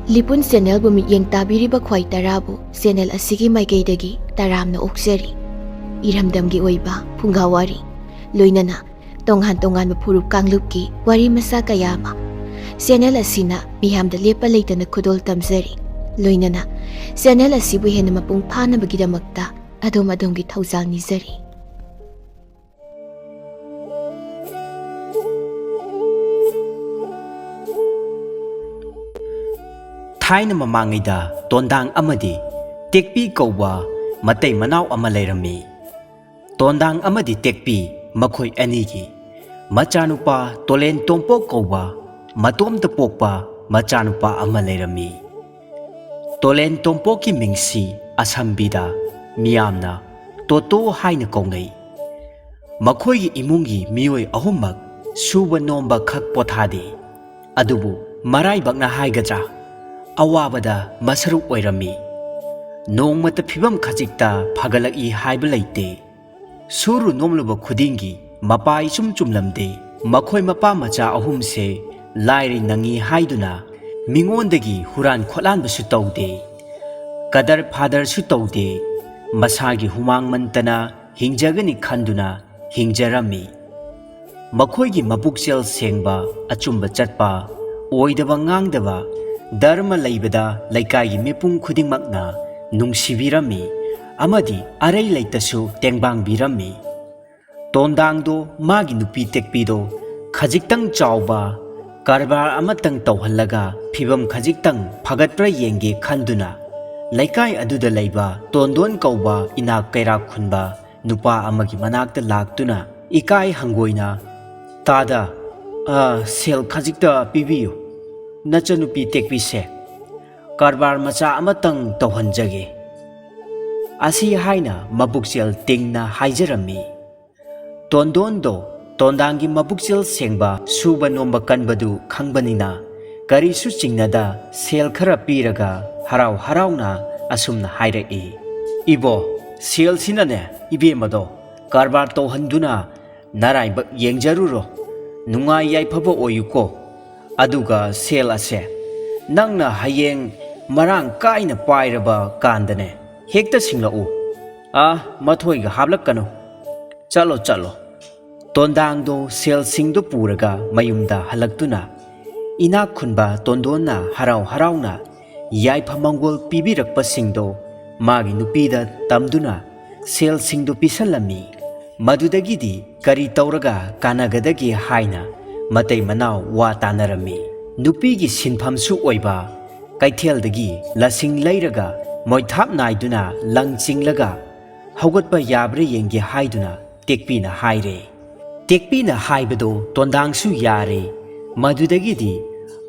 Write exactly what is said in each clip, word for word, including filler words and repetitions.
ꯂꯤꯄꯨꯟ ꯆꯦꯅꯦꯜꯕꯨ ꯃꯤꯠꯌꯦꯡ ꯇꯥꯕꯤꯔꯤꯕ ꯈ꯭ꯋꯥꯏ ꯇꯔꯥꯕꯨ ꯆꯦꯅꯦꯜ ꯑꯁꯤꯒꯤ ꯃꯥꯏꯀꯩꯗꯒꯤ ꯇꯔꯥꯝꯅ ꯑꯣꯛꯆꯔꯤ꯫ ꯏꯔꯝꯗꯝꯒꯤ ꯑꯣꯏꯕ ꯐꯨꯡꯒꯥ ꯋꯥꯔꯤ, ꯂꯣꯏꯅꯅ ꯇꯣꯉꯥꯟ ꯇꯣꯉꯥꯟꯕ ꯐꯨꯔꯨꯞ ꯀꯥꯡꯂꯨꯞꯀꯤ ꯋꯥꯔꯤ ꯃꯆꯥ ꯀꯌꯥ ꯑꯃ ꯆꯦꯅꯦꯜ ꯑꯁꯤꯅ ꯃꯤꯌꯥꯝꯗ ꯂꯦꯞꯄ ꯂꯩꯇꯅ ꯈꯨꯗꯣꯜ ꯇꯝꯖꯔꯤ꯫ ꯂꯣꯏꯅꯅ ꯆꯦꯅꯦꯜ ꯑꯁꯤꯕꯨ ꯍꯦꯟꯅ ꯃꯄꯨꯡ ꯐꯥꯅꯕꯒꯤꯗꯃꯛꯇ ꯑꯗꯣꯝ ꯑꯗꯣꯝꯒꯤ ꯊꯧꯖꯥꯜ ꯅꯤꯖꯔꯤ꯫ ꯊꯥꯏꯅ ꯃꯃꯥꯡꯉꯩꯗ ꯇꯣꯟꯗꯥꯡ ꯑꯃꯗꯤ ꯇꯦꯛꯄꯤ ꯀꯧꯕ ꯃꯇꯩ ꯃꯅꯥꯎ ꯑꯃ ꯂꯩꯔꯝꯃꯤ꯫ ꯇꯣꯟꯗꯥꯡ ꯑꯃꯗꯤ ꯇꯦꯛꯄꯤ ꯃꯈꯣꯏ ꯑꯅꯤꯒꯤ ꯃꯆꯥꯅꯨꯄꯥ ꯇꯣꯂꯦꯟ ꯇꯣꯝꯄꯣꯛ ꯀꯧꯕ ꯃꯇꯣꯝꯇ ꯄꯣꯛꯄ ꯃꯆꯥꯅꯨꯄꯥ ꯑꯃ ꯂꯩꯔꯝꯃꯤ꯫ ꯇꯣꯂꯦꯟ ꯇꯣꯝꯄꯣꯛꯀꯤ ꯃꯤꯡꯁꯤ ꯑꯁꯝꯕꯤꯗ ꯃꯤꯌꯥꯝꯅ ꯇꯣꯇꯣ ꯍꯥꯏꯅ ꯀꯧꯅꯩ꯫ ꯃꯈꯣꯏꯒꯤ ꯏꯃꯨꯡꯒꯤ ꯃꯤꯑꯣꯏ ꯑꯍꯨꯝꯃꯛ ꯁꯨꯕ ꯅꯣꯝꯕ ꯈꯛ ꯄꯣꯊꯥꯗꯦ꯫ ꯑꯗꯨꯕꯨ ꯃꯔꯥꯏꯕꯛꯅ ꯍꯥꯏꯒꯗ꯭ꯔꯥ, ꯑꯋꯥꯕꯗ ꯃꯁꯔꯨꯛ ꯑꯣꯏꯔꯝꯃꯤ꯫ ꯅꯣꯡꯃꯇ ꯐꯤꯕꯝ ꯈꯖꯤꯛꯇ ꯐꯒꯠꯂꯛꯏ ꯍꯥꯏꯕ ꯂꯩꯇꯦ꯫ ꯁꯨꯔꯨ ꯅꯣꯝꯂꯨꯕ ꯈꯨꯗꯤꯡꯒꯤ ꯃꯄꯥ ꯏꯆꯨꯝ ꯆꯨꯝꯂꯝꯗꯦ꯫ ꯃꯈꯣꯏ ꯃꯄꯥ ꯃꯆꯥ ꯑꯍꯨꯝꯁꯦ ꯂꯥꯏꯔꯩ ꯅꯪꯉꯤ ꯍꯥꯏꯗꯨꯅ ꯃꯤꯉꯣꯟꯗꯒꯤ ꯍꯨꯔꯥꯟ ꯈꯣꯠꯂꯥꯟꯕꯁꯨ ꯇꯧꯗꯦ, ꯀꯗꯔ ꯐꯥꯗꯔꯁꯨ ꯇꯧꯗꯦ꯫ ꯃꯁꯥꯒꯤ ꯍꯨꯃꯥꯡ ꯃꯟꯇꯅ ꯍꯤꯡꯖꯒꯅꯤ ꯈꯟꯗꯨꯅ ꯍꯤꯡꯖꯔꯝꯃꯤ꯫ ꯃꯈꯣꯏꯒꯤ ꯃꯕꯨꯛꯆꯦꯜ ꯁꯦꯡꯕ, ꯑꯆꯨꯝꯕ ꯆꯠꯄ, ꯑꯣꯏꯗꯕ ꯉꯥꯡꯗꯕ, ꯙꯔꯃ ꯂꯩꯕꯗ ꯂꯩꯀꯥꯏꯒꯤ ꯃꯤꯄꯨꯝ ꯈꯨꯗꯤꯡꯃꯛꯅ ꯅꯨꯡꯁꯤꯕꯤꯔꯝꯃꯤ ꯑꯃꯗꯤ ꯑꯔꯩ ꯂꯩꯇꯁꯨ ꯇꯦꯡꯕꯥꯡꯕꯤꯔꯝꯃꯤ꯫ ꯇꯣꯟꯗꯥꯡꯗꯣ ꯃꯥꯒꯤ ꯅꯨꯄꯤ ꯇꯦꯛꯄꯤꯗꯣ ꯈꯖꯤꯛꯇꯪ ꯆꯥꯎꯕ ꯀꯔꯕꯥꯔ ꯑꯃꯇꯪ ꯇꯧꯍꯜꯂꯒ ꯐꯤꯕꯝ ꯈꯖꯤꯛꯇꯪ ꯐꯒꯠꯄ꯭ꯔꯥ ꯌꯦꯡꯒꯦ ꯈꯟꯗꯨꯅ ꯂꯩꯀꯥꯏ ꯑꯗꯨꯗ ꯂꯩꯕ ꯇꯣꯟꯗꯣꯟ ꯀꯧꯕ ꯏꯅꯥꯛ ꯀꯩꯔꯥꯛ ꯈꯨꯟꯕ ꯅꯨꯄꯥ ꯑꯃꯒꯤ ꯃꯅꯥꯛꯇ ꯂꯥꯛꯇꯨꯅ ꯏꯀꯥꯏ ꯍꯪꯒꯣꯏꯅ, "ꯇꯥꯗ, ꯑ, ꯁꯦꯜ ꯈꯖꯤꯛꯇ ꯄꯤꯕꯤꯌꯨ, ꯅꯆꯟꯅꯨꯄꯤ ꯇꯦꯛꯄꯤꯁꯦ ꯀꯔꯕꯥꯔ ꯃꯆꯥ ꯑꯃꯇꯪ ꯇꯧꯍꯟꯖꯒꯦ" ꯑꯁꯤ ꯍꯥꯏꯅ ꯃꯕꯨꯛꯆꯦꯜ ꯇꯤꯡꯅ ꯍꯥꯏꯖꯔꯝꯃꯤ꯫ ꯇꯣꯟꯗꯣꯟꯗꯣ ꯇꯣꯟꯗꯥꯡꯒꯤ ꯃꯕꯨꯛꯆꯦꯜ ꯁꯦꯡꯕ, ꯁꯨꯕ ꯅꯣꯝꯕ ꯀꯟꯕꯗꯨ ꯈꯪꯕꯅꯤꯅ ꯀꯔꯤꯁꯨ ꯆꯤꯡꯅꯗ ꯁꯦꯜ ꯈꯔ ꯄꯤꯔꯒ ꯍꯔꯥꯎ ꯍꯔꯥꯎꯅ ꯑꯁꯨꯝꯅ ꯍꯥꯏꯔꯛꯏ, "ꯏꯕꯣ, ꯁꯦꯜꯁꯤꯅꯅꯦ ꯏꯕꯦꯝꯃꯗꯣ ꯀꯔꯕꯥꯔ ꯇꯧꯍꯟꯗꯨꯅ ꯅꯔꯥꯏꯕꯛ ꯌꯦꯡꯖꯔꯨꯔꯣ, ꯅꯨꯡꯉꯥꯏ ꯌꯥꯏꯐꯕ ꯑꯣꯏꯌꯨꯀꯣ꯫ ꯑꯗꯨꯒ ꯁꯦꯜ ꯑꯁꯦ ꯅꯪꯅ ꯍꯌꯦꯡ ꯃꯔꯥꯡ ꯀꯥꯏꯅ ꯄꯥꯏꯔꯕ ꯀꯥꯟꯗꯅꯦ, ꯍꯦꯛꯇ ꯁꯤꯡꯂꯛꯎ꯫ ꯑꯥ, ꯃꯊꯣꯏꯒ ꯍꯥꯞꯂꯛꯀꯅꯨ꯫ ꯆꯠꯂꯣ, ꯆꯠꯂꯣ꯫ ꯇꯣꯟꯗꯥꯡꯗꯣ ꯁꯦꯜꯁꯤꯡꯗꯨ ꯄꯨꯔꯒ ꯃꯌꯨꯝꯗ ꯍꯜꯂꯛꯇꯨꯅ, ꯏꯅꯥꯛ ꯈꯨꯟꯕ ꯇꯣꯟꯗꯣꯟꯅ ꯍꯔꯥꯎ ꯍꯔꯥꯎꯅ ꯌꯥꯏꯐ ꯃꯪꯒꯣꯜ ꯄꯤꯕꯤꯔꯛꯄꯁꯤꯡꯗꯣ ꯃꯥꯒꯤ ꯅꯨꯄꯤꯗ ꯇꯝꯗꯨꯅ ꯁꯦꯜꯁꯤꯡꯗꯨ ꯄꯤꯁꯜꯂꯝꯃꯤ꯫ ꯃꯗꯨꯗꯒꯤꯗꯤ ꯀꯔꯤ ꯇꯧꯔꯒ ꯀꯥꯟꯅꯒꯗꯒꯦ ꯍꯥꯏꯅ ꯃꯇꯩ ꯃꯅꯥꯎ ꯋꯥ ꯇꯥꯅꯔꯝꯃꯤ꯫ ꯅꯨꯄꯤꯒꯤ ꯁꯤꯟꯐꯝꯁꯨ ꯑꯣꯏꯕ ꯀꯩꯊꯦꯜꯗꯒꯤ ꯂꯁꯤꯡ ꯂꯩꯔꯒ ꯃꯣꯏꯊꯥꯞ ꯅꯥꯏꯗꯨꯅ ꯂꯪ ꯆꯤꯡꯂꯒ ꯍꯧꯒꯠꯄ ꯌꯥꯕ꯭ꯔꯥ ꯌꯦꯡꯒꯦ ꯍꯥꯏꯗꯨꯅ ꯇꯦꯛꯄꯤꯅ ꯍꯥꯏꯔꯦ꯫ ꯇꯦꯛꯄꯤꯅ ꯍꯥꯏꯕꯗꯣ ꯇꯣꯟꯗꯥꯡꯁꯨ ꯌꯥꯔꯦ꯫ ꯃꯗꯨꯗꯒꯤꯗꯤ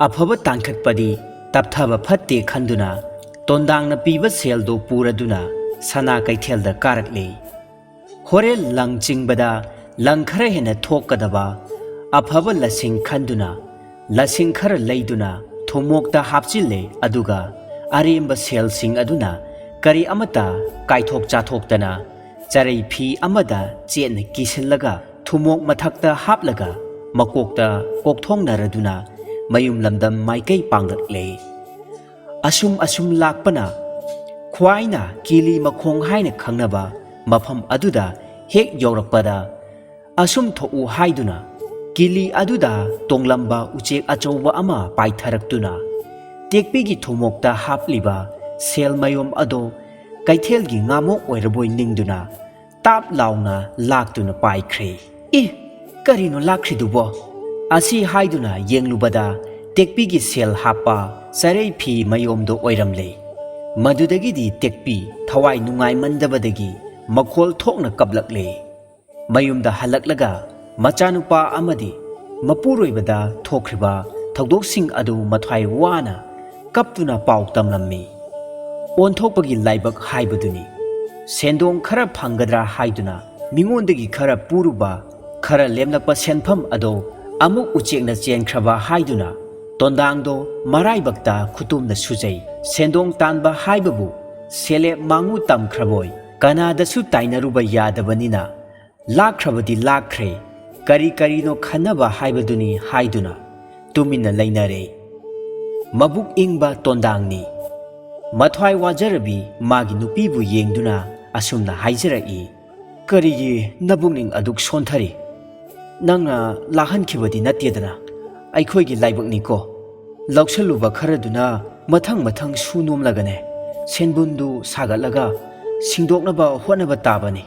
ꯑꯐꯕ ꯇꯥꯟꯈꯠꯄꯗꯤ ꯇꯞꯊꯕ ꯐꯠꯇꯦ ꯈꯟꯗꯨꯅ ꯇꯣꯟꯗꯥꯡꯅ ꯄꯤꯕ ꯁꯦꯜꯗꯣ ꯄꯨꯔꯗꯨꯅ ꯁꯅꯥ ꯀꯩꯊꯦꯜꯗ ꯀꯥꯔꯛꯂꯦ꯫ ꯍꯣꯔꯦꯟ ꯂꯪ ꯆꯤꯡꯕꯗ ꯂꯪ ꯈꯔ ꯍꯦꯟꯅ ꯊꯣꯛꯀꯗꯕ ꯑꯐꯕ ꯂꯁꯤꯡ ꯈꯟꯗꯨꯅ ꯂꯁꯤꯡ ꯈꯔ ꯂꯩꯗꯨꯅ ꯊꯨꯝꯃꯣꯛꯇ ꯍꯥꯞꯆꯤꯜꯂꯦ꯫ ꯑꯗꯨꯒ ꯑꯔꯦꯝꯕ ꯁꯦꯜꯁꯤꯡ ꯑꯗꯨꯅ ꯀꯔꯤ ꯑꯃꯠꯇ ꯀꯥꯏꯊꯣꯛ ꯆꯥꯊꯣꯛꯇꯅ ꯆꯔꯩ ꯐꯤ ꯑꯃꯗ ꯆꯦꯠꯅ ꯀꯤꯁꯤꯜꯂꯒ ꯊꯨꯝꯃꯣꯛ ꯃꯊꯛꯇ ꯍꯥꯞꯂꯒ ꯃꯀꯣꯛꯇ ꯀꯣꯛꯊꯣꯡꯅꯔꯗꯨꯅ ꯃꯌꯨꯝ ꯂꯝꯗꯝ ꯃꯥꯏꯀꯩ ꯄꯥꯡꯂꯛꯂꯦ꯫ ꯑꯁꯨꯝ ꯑꯁꯨꯝ ꯂꯥꯛꯄꯅ ꯈ꯭ꯋꯥꯏꯅ ꯀꯤꯂꯤ ꯃꯈꯣꯡ ꯍꯥꯏꯅ ꯈꯪꯅꯕ ꯃꯐꯝ ꯑꯗꯨꯗ ꯍꯦꯛ ꯌꯧꯔꯛꯄꯗ, ꯑꯁꯨꯝ ꯊꯣꯛꯎ ꯍꯥꯏꯗꯨꯅ ꯀꯤꯂꯤ ꯑꯗꯨꯗ ꯇꯣꯡꯂꯝꯕ ꯎꯆꯦꯛ ꯑꯆꯧꯕ ꯑꯃ ꯄꯥꯏꯊꯔꯛꯇꯨꯅ ꯇꯦꯛꯄꯤꯒꯤ ꯊꯨꯝꯃꯣꯛꯇ ꯍꯥꯞꯂꯤꯕ ꯁꯦꯜ ꯃꯌꯣꯝ ꯑꯗꯣ ꯀꯩꯊꯦꯜꯒꯤ ꯉꯥꯃꯣꯛ ꯑꯣꯏꯔꯕꯣꯏ ꯅꯤꯡꯗꯨꯅ ꯇꯥꯞ ꯂꯥꯎꯅ ꯂꯥꯛꯇꯨꯅ ꯄꯥꯏꯈ꯭ꯔꯦ꯫ "ꯏ, ꯀꯔꯤꯅꯣ ꯂꯥꯛꯈ꯭ꯔꯤꯗꯨꯕꯣ?" ꯑꯁꯤ ꯍꯥꯏꯗꯨꯅ ꯌꯦꯡꯂꯨꯕꯗ ꯇꯦꯛꯄꯤꯒꯤ ꯁꯦꯜ ꯍꯥꯞꯄ ꯆꯔꯩ ꯐꯤ ꯃꯌꯣꯝꯗꯣ ꯑꯣꯏꯔꯝꯂꯦ꯫ ꯃꯗꯨꯗꯒꯤꯗꯤ ꯇꯦꯛꯄꯤ ꯊꯋꯥꯏ ꯅꯨꯡꯉꯥꯏꯃꯟꯗꯕꯗꯒꯤ ꯃꯈꯣꯜ ꯊꯣꯛꯅ ꯀꯞꯂꯛꯂꯦ꯫ ꯃꯌꯨꯝꯗ ꯍꯜꯂꯛꯂꯒ ꯃꯆꯥꯅꯨꯄꯥ ꯑꯃꯗꯤ ꯃꯄꯨꯔꯣꯏꯕꯗ ꯊꯣꯛꯈ꯭ꯔꯤꯕ ꯊꯧꯗꯣꯛꯁꯤꯡ ꯑꯗꯨ ꯃꯊ꯭ꯋꯥꯏ ꯋꯥꯅ ꯀꯞꯇꯨꯅ ꯄꯥꯎ ꯇꯝꯂꯝꯃꯤ꯫ ꯑꯣꯟꯊꯣꯛꯄꯒꯤ ꯂꯥꯏꯕꯛ ꯍꯥꯏꯕꯗꯨꯅꯤ꯫ ꯁꯦꯟꯗꯣꯡ ꯈꯔ ꯐꯪꯒꯗ꯭ꯔꯥ ꯍꯥꯏꯗꯨꯅ ꯃꯤꯉꯣꯟꯗꯒꯤ ꯈꯔ ꯄꯨꯔꯨꯕ, ꯈꯔ ꯂꯦꯝꯂꯛꯄ ꯁꯦꯟꯐꯝ ꯑꯗꯣ ꯑꯃꯨꯛ ꯎꯆꯦꯛꯅ ꯆꯦꯟꯈ꯭ꯔꯕ ꯍꯥꯏꯗꯨꯅ ꯇꯣꯟꯗꯥꯡꯗꯣ ꯃꯔꯥꯏꯕꯛꯇ ꯈꯨꯇꯨꯝꯅ ꯁꯨꯖꯩ꯫ ꯁꯦꯟꯗꯣꯡ ꯇꯥꯟꯕ ꯍꯥꯏꯕꯕꯨ ꯁꯦꯂꯦꯞ ꯃꯥꯡꯉꯨ ꯇꯝꯈ꯭ꯔꯕꯣꯏ ꯀꯅꯥꯗꯁꯨ ꯇꯥꯏꯅꯔꯨꯕ ꯌꯥꯗꯕꯅꯤꯅ, ꯂꯥꯛꯈ꯭ꯔꯕꯗꯤ ꯂꯥꯛꯈ꯭ꯔꯦ, ꯀꯔꯤ ꯀꯔꯤꯅꯣ ꯈꯟꯅꯕ ꯍꯥꯏꯕꯗꯨꯅꯤ ꯍꯥꯏꯗꯨꯅ ꯇꯨꯃꯤꯟꯅ ꯂꯩꯅꯔꯦ꯫ ꯃꯕꯨꯛ ꯏꯪꯕ ꯇꯣꯟꯗꯥꯡꯅꯤ꯫ ꯃꯊ꯭ꯋꯥꯏ ꯋꯥꯖꯔꯕꯤ ꯃꯥꯒꯤ ꯅꯨꯄꯤꯕꯨ ꯌꯦꯡꯗꯨꯅ ꯑꯁꯨꯝꯅ ꯍꯥꯏꯖꯔꯛꯏ, "ꯀꯔꯤꯒꯤ ꯅꯕꯨꯛꯅꯤꯡ ꯑꯗꯨꯛ ꯁꯣꯟꯊꯔꯤ? ꯅꯪꯅ ꯂꯥꯛꯍꯟꯈꯤꯕꯗꯤ ꯅꯠꯇꯦꯗꯅ? ꯑꯩꯈꯣꯏꯒꯤ ꯂꯥꯏꯕꯛꯅꯤꯀꯣ꯫ ꯂꯧꯁꯜꯂꯨꯕ ꯈꯔꯗꯨꯅ ꯃꯊꯪ ꯃꯊꯪ ꯁꯨ ꯅꯣꯝꯂꯒꯅꯦ, ꯁꯦꯟꯕꯨꯟꯗꯨ ꯁꯥꯒꯠꯂꯒ ꯁꯤꯡꯗꯣꯛꯅꯕ ꯍꯣꯠꯅꯕ ꯇꯥꯕꯅꯤ"꯫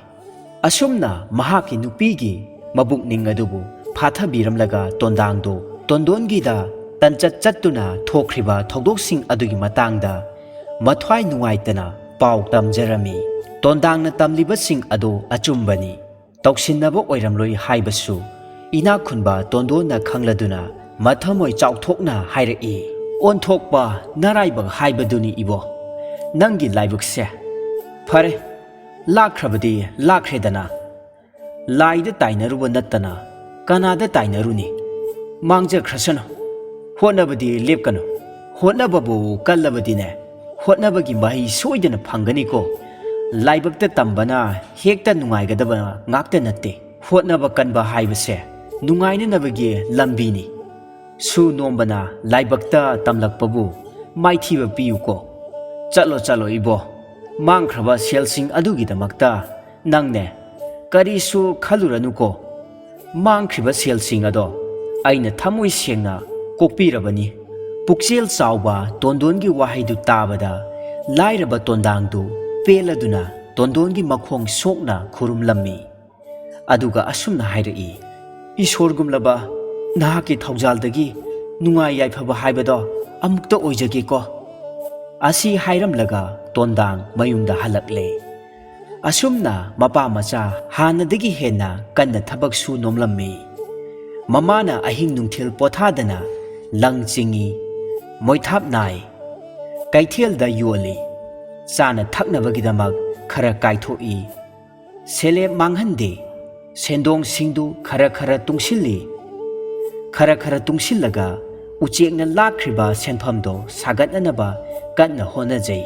ꯑꯁꯨꯝꯅ ꯃꯍꯥꯛꯀꯤ ꯅꯨꯄꯤꯒꯤ ꯃꯕꯨꯛꯅꯤꯡ ꯑꯗꯨꯕꯨ ꯐꯥꯊꯕꯤꯔꯝꯂꯒ ꯇꯣꯟꯗꯥꯡꯗꯨ ꯇꯣꯟꯗꯣꯟꯒꯤꯗ ꯇꯟꯆꯠ ꯆꯠꯇꯨꯅ ꯊꯣꯛꯈ꯭ꯔꯤꯕ ꯊꯧꯗꯣꯛꯁꯤꯡ ꯑꯗꯨꯒꯤ ꯃꯇꯥꯡꯗ ꯃꯊ꯭ꯋꯥꯏ ꯅꯨꯡꯉꯥꯏꯇꯅ ꯄꯥꯎ ꯇꯝꯖꯔꯝꯃꯤ꯫ ꯇꯣꯟꯗꯥꯡꯅ ꯇꯝꯂꯤꯕꯁꯤꯡ ꯑꯗꯨ ꯑꯆꯨꯝꯕꯅꯤ꯫ ꯇꯧꯁꯤꯟꯅꯕ ꯑꯣꯏꯔꯝꯂꯣꯏ ꯍꯥꯏꯕꯁꯨ ꯏꯅꯥꯛ ꯈꯨꯟꯕ ꯇꯣꯟꯗꯣꯟꯅ ꯈꯪꯂꯗꯨꯅ ꯃꯊꯃꯣꯏ ꯆꯥꯎꯊꯣꯛꯅ ꯍꯥꯏꯔꯛꯏ, "ꯑꯣꯟꯊꯣꯛꯄ ꯅꯔꯥꯏꯕꯛ ꯍꯥꯏꯕꯗꯨꯅꯤ ꯏꯕꯣ, ꯅꯪꯒꯤ ꯂꯥꯏꯕꯛꯁꯦ꯫ ꯐꯔꯦ, ꯂꯥꯛꯈ꯭ꯔꯕꯗꯤ ꯂꯥꯛꯈ꯭ꯔꯦꯗꯅ꯫ ꯂꯥꯏꯗ ꯇꯥꯏꯅꯔꯨꯕ ꯅꯠꯇꯅ ꯀꯅꯥꯗ ꯇꯥꯏꯅꯔꯨꯅꯤ? ꯃꯥꯡꯖꯈ꯭ꯔꯁꯅꯨ꯫ ꯍꯣꯠꯅꯕꯗꯤ ꯂꯦꯞꯀꯅꯨ꯫ ꯍꯣꯠꯅꯕꯕꯨ ꯀꯜꯂꯕꯗꯤꯅꯦ, ꯍꯣꯠꯅꯕꯒꯤ ꯃꯍꯩ ꯁꯣꯏꯗꯅ ꯐꯪꯒꯅꯤꯀꯣ꯫ ꯂꯥꯏꯕꯛꯇ ꯇꯝꯕꯅ ꯍꯦꯛꯇ ꯅꯨꯡꯉꯥꯏꯒꯗꯕ ꯉꯥꯛꯇ ꯅꯠꯇꯦ꯫ ꯍꯣꯠꯅꯕ ꯀꯟꯕ ꯍꯥꯏꯕꯁꯦ ꯅꯨꯡꯉꯥꯏꯅꯅꯕꯒꯤ ꯂꯝꯕꯤꯅꯤ꯫ ꯁꯨ ꯅꯣꯝꯕꯅ ꯂꯥꯏꯕꯛꯇ ꯇꯝꯂꯛꯄꯕꯨ ꯃꯥꯏꯊꯤꯕ ꯄꯤꯌꯨꯀꯣ꯫ ꯆꯠꯂꯣ, ꯆꯠꯂꯣ ꯏꯕꯣ꯫ ꯃꯥꯡꯈ꯭ꯔꯕ ꯁꯦꯜꯁꯤꯡ ꯑꯗꯨꯒꯤꯗꯃꯛꯇ ꯅꯪꯅꯦ ꯀꯔꯤꯁꯨ ꯈꯜꯂꯨꯔꯅꯨꯀꯣ꯫ ꯃꯥꯡꯈ꯭ꯔꯤꯕ ꯁꯦꯜꯁꯤꯡ ꯑꯗꯣ ꯑꯩꯅ ꯊꯃꯣꯏ ꯁꯦꯡꯅ ꯀꯣꯛꯄꯤꯔꯕꯅꯤ"꯫ ꯄꯨꯛꯆꯦꯜ ꯆꯥꯎꯕ ꯇꯣꯟꯗꯣꯟꯒꯤ ꯋꯥꯍꯩꯗꯨ ꯇꯥꯕꯗ ꯂꯥꯏꯔꯕ ꯇꯣꯟꯗꯥꯡꯗꯨ ꯄꯦꯜꯂꯗꯨꯅ ꯇꯣꯟꯗꯣꯟꯒꯤ ꯃꯈꯣꯡ ꯁꯣꯛꯅ ꯈꯨꯔꯨꯝꯂꯝꯃꯤ꯫ ꯑꯗꯨꯒ ꯑꯁꯨꯝꯅ ꯍꯥꯏꯔꯛꯏ, "ꯏꯁꯣꯔꯒꯨꯝꯂꯕ ꯅꯍꯥꯛꯀꯤ ꯊꯧꯖꯥꯜꯗꯒꯤ ꯅꯨꯡꯉꯥꯏ ꯌꯥꯏꯐꯕ ꯍꯥꯏꯕꯗꯣ ꯑꯃꯨꯛꯇ ꯑꯣꯏꯖꯒꯦꯀꯣ"꯫ ꯑꯁꯤ ꯍꯥꯏꯔꯝꯂꯒ ꯇꯣꯟꯗꯥꯡ ꯃꯌꯨꯝꯗ ꯍꯜꯂꯛꯂꯦ꯫ ꯑꯁꯨꯝꯅ ꯃꯄꯥ ꯃꯆꯥ ꯍꯥꯟꯅꯗꯒꯤ ꯍꯦꯟꯅ ꯀꯟꯅ ꯊꯕꯛ ꯁꯨ ꯅꯣꯝꯂꯝꯃꯤ꯫ ꯃꯃꯥꯅ ꯑꯍꯤꯡ ꯅꯨꯡꯊꯤꯜ ꯄꯣꯊꯥꯗꯅ ꯂꯪ ꯆꯤꯡꯏ, ꯃꯣꯏꯊꯥꯞ ꯅꯥꯏ, ꯀꯩꯊꯦꯜꯗ ꯌꯣꯜꯂꯤ, ꯆꯥꯅ ꯊꯛꯅꯕꯒꯤꯗꯃꯛ ꯈꯔ ꯀꯥꯏꯊꯣꯛꯏ꯫ ꯁꯦꯜꯂꯦꯞ ꯃꯥꯡꯍꯟꯗꯦ꯫ ꯁꯦꯟꯗꯣꯡꯁꯤꯡꯗꯨ ꯈꯔ ꯈꯔ ꯇꯨꯡꯁꯤꯜꯂꯤ꯫ ꯈꯔ ꯈꯔ ꯇꯨꯡꯁꯤꯜꯂꯒ ꯎꯆꯦꯛꯅ ꯂꯥꯛꯈ꯭ꯔꯤꯕ ꯁꯦꯟꯐꯝꯗꯣ ꯁꯥꯒꯠꯅꯅꯕ ꯀꯟꯅ ꯍꯣꯠꯅꯖꯩ꯫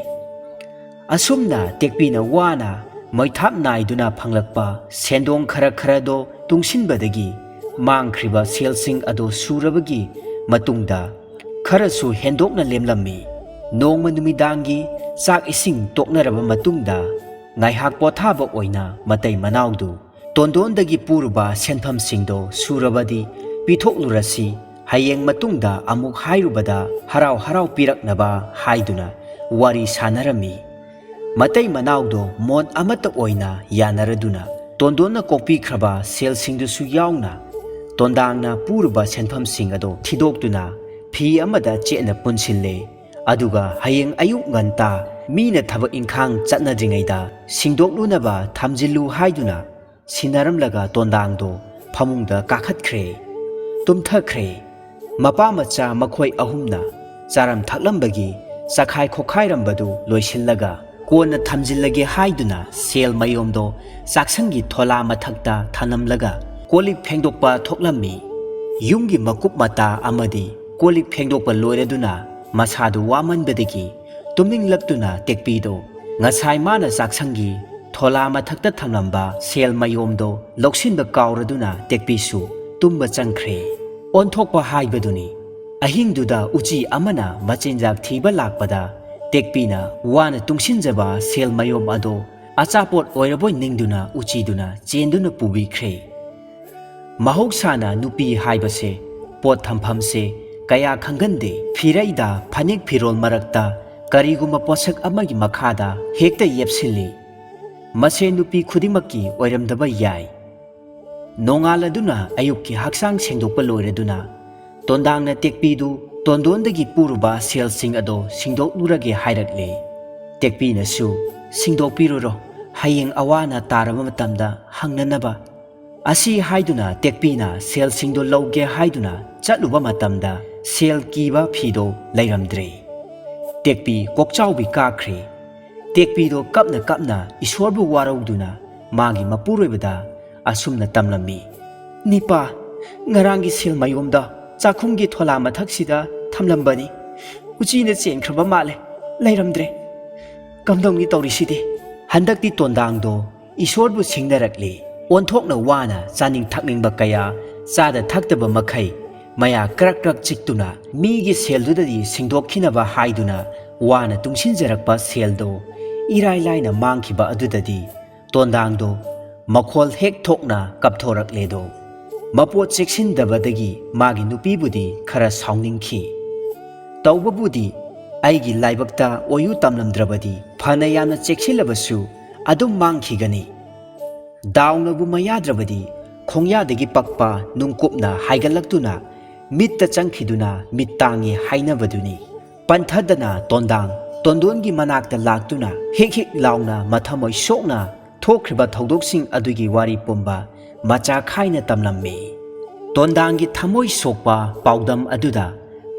ꯑꯁꯨꯝꯅ ꯇꯦꯛꯄꯤꯅ ꯋꯥꯅ ꯃꯩꯊꯥꯞ ꯅꯥꯏꯗꯨꯅ ꯐꯪꯂꯛꯄ ꯁꯦꯟꯗꯣꯡ ꯈꯔ ꯈꯔꯗꯣ ꯇꯨꯡꯁꯤꯟꯕꯗꯒꯤ ꯃꯥꯡꯈ꯭ꯔꯤꯕ ꯁꯦꯜꯁꯤꯡ ꯑꯗꯨ ꯁꯨꯔꯕꯒꯤ ꯃꯇꯨꯡꯗ ꯈꯔꯁꯨ ꯍꯦꯟꯗꯣꯛꯅ ꯂꯦꯝꯂꯝꯃꯤ꯫ ꯅꯣꯡꯃ ꯅꯨꯃꯤꯗꯥꯡꯒꯤ ꯆꯥꯛ ꯏꯁꯤꯡ ꯇꯣꯛꯅꯔꯕ ꯃꯇꯨꯡꯗ ꯉꯥꯏꯍꯥꯛ ꯄꯣꯊꯥꯕ ꯑꯣꯏꯅ ꯃꯇꯩ ꯃꯅꯥꯎꯗꯨ ꯇꯣꯟꯗꯣꯟꯗꯒꯤ ꯄꯨꯔꯨꯕ ꯁꯦꯟꯐꯝꯁꯤꯡꯗꯣ ꯁꯨꯔꯕꯗꯤ ꯄꯤꯊꯣꯛꯂꯨꯔꯁꯤ, ꯍꯌꯦꯡ ꯃꯇꯨꯡꯗ ꯑꯃꯨꯛ ꯍꯥꯏꯔꯨꯕꯗ ꯍꯔꯥꯎ ꯍꯔꯥꯎ ꯄꯤꯔꯛꯅꯕ ꯍꯥꯏꯗꯨꯅ ꯋꯥꯔꯤ ꯁꯥꯟꯅꯔꯝꯃꯤ꯫ ꯃꯇꯩ ꯃꯅꯥꯎꯗꯣ ꯃꯣꯠ ꯑꯃꯠꯇ ꯑꯣꯏꯅ ꯌꯥꯅꯔꯗꯨꯅ ꯇꯣꯟꯗꯣꯟꯅ ꯀꯣꯛꯄꯤꯈ꯭ꯔꯕ ꯁꯦꯜꯁꯤꯡꯗꯨꯁꯨ ꯌꯥꯎꯅ ꯇꯣꯟꯗꯥꯡꯅ ꯄꯨꯔꯨꯕ ꯁꯦꯟꯐꯝꯁꯤꯡ ꯑꯗꯣ ꯊꯤꯗꯣꯛꯇꯨꯅ ꯐꯤ ꯑꯃꯗ ꯆꯦꯠꯅ ꯄꯨꯟꯁꯤꯜꯂꯦ꯫ ꯑꯗꯨꯒ ꯍꯌꯦꯡ ꯑꯌꯨꯛ ꯉꯟꯇꯥ ꯃꯤꯅ ꯊꯕꯛ ꯏꯪꯈꯥꯡ ꯆꯠꯅꯗ꯭ꯔꯤꯉꯩꯗ ꯁꯤꯡꯗꯣꯛꯂꯨꯅꯕ ꯊꯝꯖꯤꯜꯂꯨ ꯍꯥꯏꯗꯨꯅ ꯁꯤꯟꯅꯔꯝꯂꯒ ꯇꯣꯟꯗꯥꯡꯗꯣ ꯐꯃꯨꯡꯗ ꯀꯥꯈꯠꯈ꯭ꯔꯦ꯫ ꯇꯨꯝꯊꯈ꯭ꯔꯦ꯫ ꯃꯄꯥ ꯃꯆꯥ ꯃꯈꯣꯏ ꯑꯍꯨꯝꯅ ꯆꯥꯔꯝ ꯊꯛꯂꯝꯕꯒꯤ ꯆꯈꯥꯏ ꯈꯣꯈꯥꯏꯔꯝꯕꯗꯨ ꯂꯣꯏꯁꯤꯜꯂꯒ ꯀꯣꯟꯅ ꯊꯝꯖꯤꯜꯂꯒꯦ ꯍꯥꯏꯗꯨꯅ ꯁꯦꯜ ꯃꯌꯣꯝꯗꯣ ꯆꯥꯛꯁꯪꯒꯤ ꯊꯣꯂꯥ ꯃꯊꯛꯇ ꯊꯅꯝꯂꯒ ꯀꯣꯜꯂꯤꯛ ꯐꯦꯡꯗꯣꯛꯄ ꯊꯣꯛꯂꯝꯃꯤ꯫ ꯌꯨꯝꯒꯤ ꯃꯀꯨꯞ ꯃꯇꯥ ꯑꯃꯗꯤ ꯀꯣꯜꯂꯤꯛ ꯐꯦꯡꯗꯣꯛꯄ ꯂꯣꯏꯔꯗꯨꯅ ꯃꯁꯥꯗꯨ ꯋꯥꯃꯟꯕꯗꯒꯤ ꯇꯨꯝꯅꯤꯡꯂꯛꯇꯨꯅ ꯇꯦꯛꯄꯤꯗꯣ ꯉꯁꯥꯏ ꯃꯥꯅ ꯆꯥꯛꯁꯪꯒꯤ ꯊꯣꯂꯥ ꯃꯊꯛꯇ ꯊꯝꯂꯝꯕ ꯁꯦꯜ ꯃꯌꯣꯝꯗꯣ ꯂꯧꯁꯤꯟꯕ ꯀꯥꯎꯔꯗꯨꯅ ꯇꯦꯛꯄꯤꯁꯨ ꯇꯨꯝꯕ ꯆꯪꯈ꯭ꯔꯦ꯫ ꯑꯣꯟꯊꯣꯛꯄ ꯍꯥꯏꯕꯗꯨꯅꯤ꯫ ꯑꯍꯤꯡꯗꯨꯗ ꯎꯆꯤ ꯑꯃꯅ ꯃꯆꯤꯟꯖꯥꯛ ꯊꯤꯕ ꯂꯥꯛꯄꯗ ꯇꯦꯛꯄꯤꯅ ꯋꯥꯅ ꯇꯨꯡꯁꯤꯟꯖꯕ ꯁꯦꯜ ꯃꯌꯣꯝ ꯑꯗꯣ ꯑꯆꯥꯄꯣꯠ ꯑꯣꯏꯔꯕꯣꯏ ꯅꯤꯡꯗꯨꯅ ꯎꯆꯤꯗꯨꯅ ꯆꯦꯟꯗꯨꯅ ꯄꯨꯕꯤꯈ꯭ꯔꯦ꯫ ꯃꯍꯧꯁꯥꯅ ꯅꯨꯄꯤ ꯍꯥꯏꯕꯁꯦ ꯄꯣꯠ ꯊꯝꯐꯝꯁꯦ ꯀꯌꯥ ꯈꯪꯒꯟꯗꯦ꯫ ꯐꯤꯔꯩꯗ ꯐꯅꯦꯛ ꯐꯤꯔꯣꯜ ꯃꯔꯛꯇ ꯀꯔꯤꯒꯨꯝꯕ ꯄꯣꯠꯁꯛ ꯑꯃꯒꯤ ꯃꯈꯥꯗ ꯍꯦꯛꯇ ꯌꯦꯞꯁꯤꯜꯂꯤ꯫ ꯃꯁꯦ ꯅꯨꯄꯤ ꯈꯨꯗꯤꯡꯃꯛꯀꯤ ꯑꯣꯏꯔꯝꯗꯕ ꯌꯥꯏ꯫ ꯅꯣꯡꯉꯥꯜꯂꯗꯨꯅ ꯑꯌꯨꯛꯀꯤ ꯍꯛꯆꯥꯡ ꯁꯦꯡꯗꯣꯛꯄ ꯂꯣꯏꯔꯗꯨꯅ ꯇꯣꯟꯗꯥꯡꯅ ꯇꯦꯛꯄꯤꯗꯨ ꯇꯣꯟꯗꯣꯟꯗꯒꯤ ꯄꯨꯔꯨꯕ ꯁꯦꯜꯁꯤꯡ ꯑꯗꯣ ꯁꯤꯡꯗꯣꯛꯂꯨꯔꯒꯦ ꯍꯥꯏꯔꯛꯂꯦ꯫ ꯇꯦꯛꯄꯤꯅꯁꯨ "ꯁꯤꯡꯗꯣꯛꯄꯤꯔꯨꯔꯣ, ꯍꯌꯦꯡ ꯑꯋꯥ ꯑꯅꯥ ꯇꯥꯔꯕ ꯃꯇꯝꯗ ꯍꯪꯅꯅꯕ" ꯑꯁꯤ ꯍꯥꯏꯗꯨꯅ ꯇꯦꯛꯄꯤꯅ ꯁꯦꯜꯁꯤꯡꯗꯣ ꯂꯧꯒꯦ ꯍꯥꯏꯗꯨꯅ ꯆꯠꯂꯨꯕ ꯃꯇꯝꯗ ꯁꯦꯜ ꯀꯤꯕ ꯐꯤꯗꯣ ꯂꯩꯔꯝꯗ꯭ꯔꯦ꯫ ꯇꯦꯛꯄꯤ ꯀꯣꯛꯆꯥꯎꯕꯤ ꯀꯥꯈ꯭ꯔꯦ꯫ ꯇꯦꯛꯄꯤꯗꯣ ꯀꯞꯅ ꯀꯞꯅ ꯏꯁꯣꯔꯕꯨ ꯋꯥꯔꯧꯗꯨꯅ ꯃꯥꯒꯤ ꯃꯄꯨꯔꯣꯏꯕꯗ ꯑꯁꯨꯝꯅ ꯇꯝꯂꯝꯃꯤ, "ꯅꯤꯄꯥ, ꯉꯔꯥꯡꯒꯤ ꯁꯦꯜ ꯃꯌꯣꯝꯗꯣ ꯆꯥꯛꯈꯨꯝꯒꯤ ꯊꯣꯂꯥ ꯃꯊꯛꯁꯤꯗ ꯊꯝꯂꯝꯕꯅꯤ꯫ ꯎꯆꯤꯅ ꯆꯦꯟꯈ꯭ꯔꯕ ꯃꯥꯜꯂꯦ, ꯂꯩꯔꯝꯗ꯭ꯔꯦ꯫ ꯀꯝꯗꯧꯅꯤ ꯇꯧꯔꯤꯁꯤꯗꯤ?" ꯍꯟꯗꯛꯇꯤ ꯇꯣꯟꯗꯥꯡꯗꯣ ꯏꯁꯣꯔꯕꯨ ꯁꯤꯡꯅꯔꯛꯂꯤ꯫ ꯑꯣꯟꯊꯣꯛꯅ ꯋꯥꯅ ꯆꯥꯅꯤꯡ ꯊꯛꯅꯤꯡꯕ ꯀꯌꯥ ꯆꯥꯗ ꯊꯛꯇꯕ ꯃꯈꯩ ꯃꯌꯥ ꯀ꯭ꯔꯛ ꯀ꯭ꯔꯛ ꯆꯤꯛꯇꯨꯅ ꯃꯤꯒꯤ ꯁꯦꯜꯗꯨꯗꯗꯤ ꯁꯤꯡꯗꯣꯛꯈꯤꯅꯕ ꯍꯥꯏꯗꯨꯅ ꯋꯥꯅ ꯇꯨꯡꯁꯤꯟꯖꯔꯛꯄ ꯁꯦꯜꯗꯣ ꯏꯔꯥꯏ ꯂꯥꯏꯅ ꯃꯥꯡꯈꯤꯕ ꯑꯗꯨꯗꯗꯤ ꯇꯣꯟꯗꯥꯡꯗꯣ ꯃꯈꯣꯜ ꯍꯦꯛ ꯊꯣꯛꯅ ꯀꯞꯊꯣꯔꯛꯂꯦꯗꯣ꯫ ꯃꯄꯣꯠ ꯆꯦꯛꯁꯤꯟꯗꯕꯗꯒꯤ ꯃꯥꯒꯤ ꯅꯨꯄꯤꯕꯨꯗꯤ ꯈꯔ ꯁꯥꯎꯅꯤꯡꯈꯤ꯫ "ꯇꯧꯕꯕꯨꯗꯤ ꯑꯩꯒꯤ ꯂꯥꯏꯕꯛꯇ ꯑꯣꯏꯌꯨ ꯇꯝꯂꯝꯗ꯭ꯔꯕꯗꯤ ꯐꯅ ꯌꯥꯝꯅ ꯆꯦꯛꯁꯤꯜꯂꯕꯁꯨ ꯑꯗꯨꯝ ꯃꯥꯡꯈꯤꯒꯅꯤ꯫ ꯗꯥꯎꯅꯕꯨ ꯃꯌꯥꯗ꯭ꯔꯕꯗꯤ ꯈꯣꯡꯌꯥꯗꯒꯤ ꯄꯛꯄ ꯅꯨꯡꯀꯨꯞꯅ ꯍꯥꯏꯒꯠꯂꯛꯇꯨꯅ ꯃꯤꯠꯇ ꯆꯪꯈꯤꯗꯨꯅ ꯃꯤꯠ ꯇꯥꯡꯉꯤ ꯍꯥꯏꯅꯕꯗꯨꯅꯤ"꯫ ꯄꯟꯊꯗꯅ ꯇꯣꯟꯗꯥꯡ ꯇꯣꯟꯗꯣꯟꯒꯤ ꯃꯅꯥꯛꯇ ꯂꯥꯛꯇꯨꯅ ꯍꯤꯛ ꯍꯤꯛ ꯂꯥꯎꯅ ꯃꯊꯃꯣꯏ ꯁꯣꯛꯅ ꯊꯣꯛꯈ꯭ꯔꯤꯕ ꯊꯧꯗꯣꯛꯁꯤꯡ ꯑꯗꯨꯒꯤ ꯋꯥꯔꯤ ꯄꯨꯝꯕ ꯃꯆꯥ ꯈꯥꯏꯅ ꯇꯝꯂꯝꯃꯤ꯫ ꯇꯣꯟꯗꯥꯡꯒꯤ ꯊꯃꯣꯏ ꯁꯣꯛꯄ ꯄꯥꯎꯗꯝ ꯑꯗꯨꯗ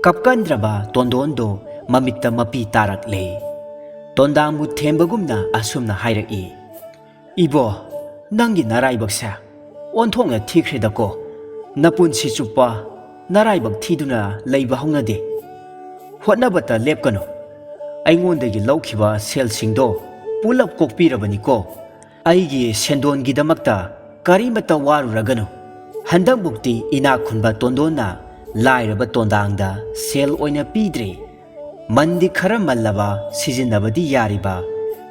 ꯀꯞꯀꯟꯗ꯭ꯔꯕ ꯇꯣꯟꯗꯣꯟꯗꯣ ꯃꯃꯤꯠꯇ ꯃꯄꯤ ꯇꯥꯔꯛꯂꯦ꯫ ꯇꯣꯟꯗꯥꯡꯕꯨ ꯊꯦꯝꯕꯒꯨꯝꯅ ꯑꯁꯨꯝꯅ ꯍꯥꯏꯔꯛꯏ, "ꯏꯕꯣ, ꯅꯪꯒꯤ ꯅꯔꯥꯏꯕꯛꯁꯦ ꯑꯣꯟꯊꯣꯛꯅ ꯊꯤꯈ꯭ꯔꯦꯗꯀꯣ꯫ ꯅꯄꯨꯟꯁꯤ ꯆꯨꯞꯄ ꯅꯔꯥꯏꯕꯛ ꯊꯤꯗꯨꯅ ꯂꯩꯕ ꯍꯧꯅꯗꯦ꯫ ꯍꯣꯠꯅꯕꯇ ꯂꯦꯞꯀꯅꯨ꯫ ꯑꯩꯉꯣꯟꯗꯒꯤ ꯂꯧꯈꯤꯕ ꯁꯦꯜꯁꯤꯡꯗꯣ ꯄꯨꯂꯞ ꯀꯣꯛꯄꯤꯔꯕꯅꯤꯀꯣ꯫ ꯑꯩꯒꯤ ꯁꯦꯟꯗꯣꯟꯒꯤꯗꯃꯛꯇ ꯀꯔꯤꯃꯠꯇ ꯋꯥꯔꯨꯔꯒꯅꯨ"꯫ ꯍꯟꯗꯛꯃꯨꯛꯇꯤ ꯏꯅꯥꯛ ꯈꯨꯟꯕ ꯇꯣꯟꯗꯣꯟꯅ ꯂꯥꯏꯔꯕ ꯇꯣꯟꯗꯥꯡꯗ ꯁꯦꯜ ꯑꯣꯏꯅ ꯄꯤꯗ꯭ꯔꯦ꯫ ꯃꯟꯗꯤ ꯈꯔ ꯃꯜꯂꯕ, ꯁꯤꯖꯤꯟꯅꯕꯗꯤ ꯌꯥꯔꯤꯕ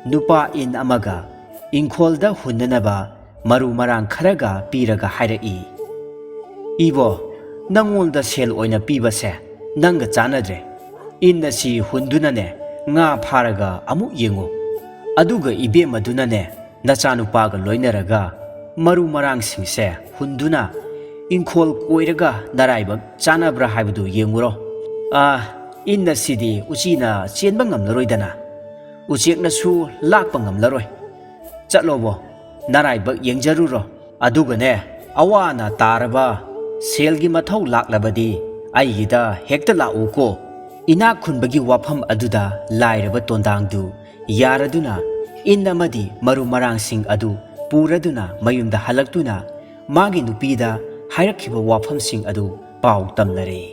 ꯅꯨꯄꯥ ꯏꯟ ꯑꯃꯒ ꯏꯪꯈꯣꯜꯗ ꯍꯨꯟꯅꯅꯕ ꯃꯔꯨ ꯃꯔꯥꯡ ꯈꯔꯒ ꯄꯤꯔꯒ ꯍꯥꯏꯔꯛꯏ, "ꯏꯕꯣ, ꯅꯪꯉꯣꯟꯗ ꯁꯦꯜ ꯑꯣꯏꯅ ꯄꯤꯕꯁꯦ ꯅꯪꯒ ꯆꯥꯟꯅꯗ꯭ꯔꯦ꯫ ꯏꯟ ꯑꯁꯤ ꯍꯨꯟꯗꯨꯅꯅꯦ ꯉꯥ ꯐꯥꯔꯒ ꯑꯃꯨꯛ ꯌꯦꯡꯉꯨ꯫ ꯑꯗꯨꯒ ꯏꯕꯦꯝꯃꯗꯨꯅꯅꯦ ꯅꯆꯥꯅꯨꯄꯥꯒ ꯂꯣꯏꯅꯔꯒ ꯃꯔꯨ ꯃꯔꯥꯡꯁꯤꯡꯁꯦ ꯍꯨꯟꯗꯨꯅ ꯏꯪꯈꯣꯜ ꯀꯣꯏꯔꯒ ꯅꯔꯥꯏꯕꯛ ꯆꯥꯅꯕ꯭ꯔꯥ ꯍꯥꯏꯕꯗꯨ ꯌꯦꯡꯉꯨꯔꯣ꯫ ꯑꯥ, ꯏꯟ ꯑꯁꯤꯗꯤ ꯎꯆꯤꯅ ꯆꯦꯟꯕ ꯉꯝꯂꯔꯣꯏꯗꯅ, ꯎꯆꯦꯛꯅꯁꯨ ꯂꯥꯛꯄ ꯉꯝꯂꯔꯣꯏ꯫ ꯆꯠꯂꯣꯕꯣ, ꯅꯔꯥꯏꯕꯛ ꯌꯦꯡꯖꯔꯨꯔꯣ꯫ ꯑꯗꯨꯒꯅꯦ, ꯑꯋꯥꯅ ꯇꯥꯔꯕ ꯁꯦꯜꯒꯤ ꯃꯊꯧ ꯂꯥꯛꯂꯕꯗꯤ ꯑꯩꯒꯤꯗ ꯍꯦꯛꯇ ꯂꯥꯛꯎꯀꯣ"꯫ ꯏꯅꯥꯛ ꯈꯨꯟꯕꯒꯤ ꯋꯥꯐꯝ ꯑꯗꯨꯗ ꯂꯥꯏꯔꯕ ꯇꯣꯟꯗꯥꯡꯗꯨ ꯌꯥꯔꯗꯨꯅ ꯏꯟ ꯑꯃꯗꯤ ꯃꯔꯨ ꯃꯔꯥꯡꯁꯤꯡ ꯑꯗꯨ ꯄꯨꯔꯗꯨꯅ ꯃꯌꯨꯝꯗ ꯍꯜꯂꯛꯇꯨꯅ ꯃꯥꯒꯤ ꯅꯨꯄꯤꯗ ꯍꯥꯏꯔꯛꯈꯤꯕ ꯋꯥꯐꯝꯁꯤꯡ ꯑꯗꯨ ꯄꯥꯎ ꯇꯝꯅꯔꯦ꯫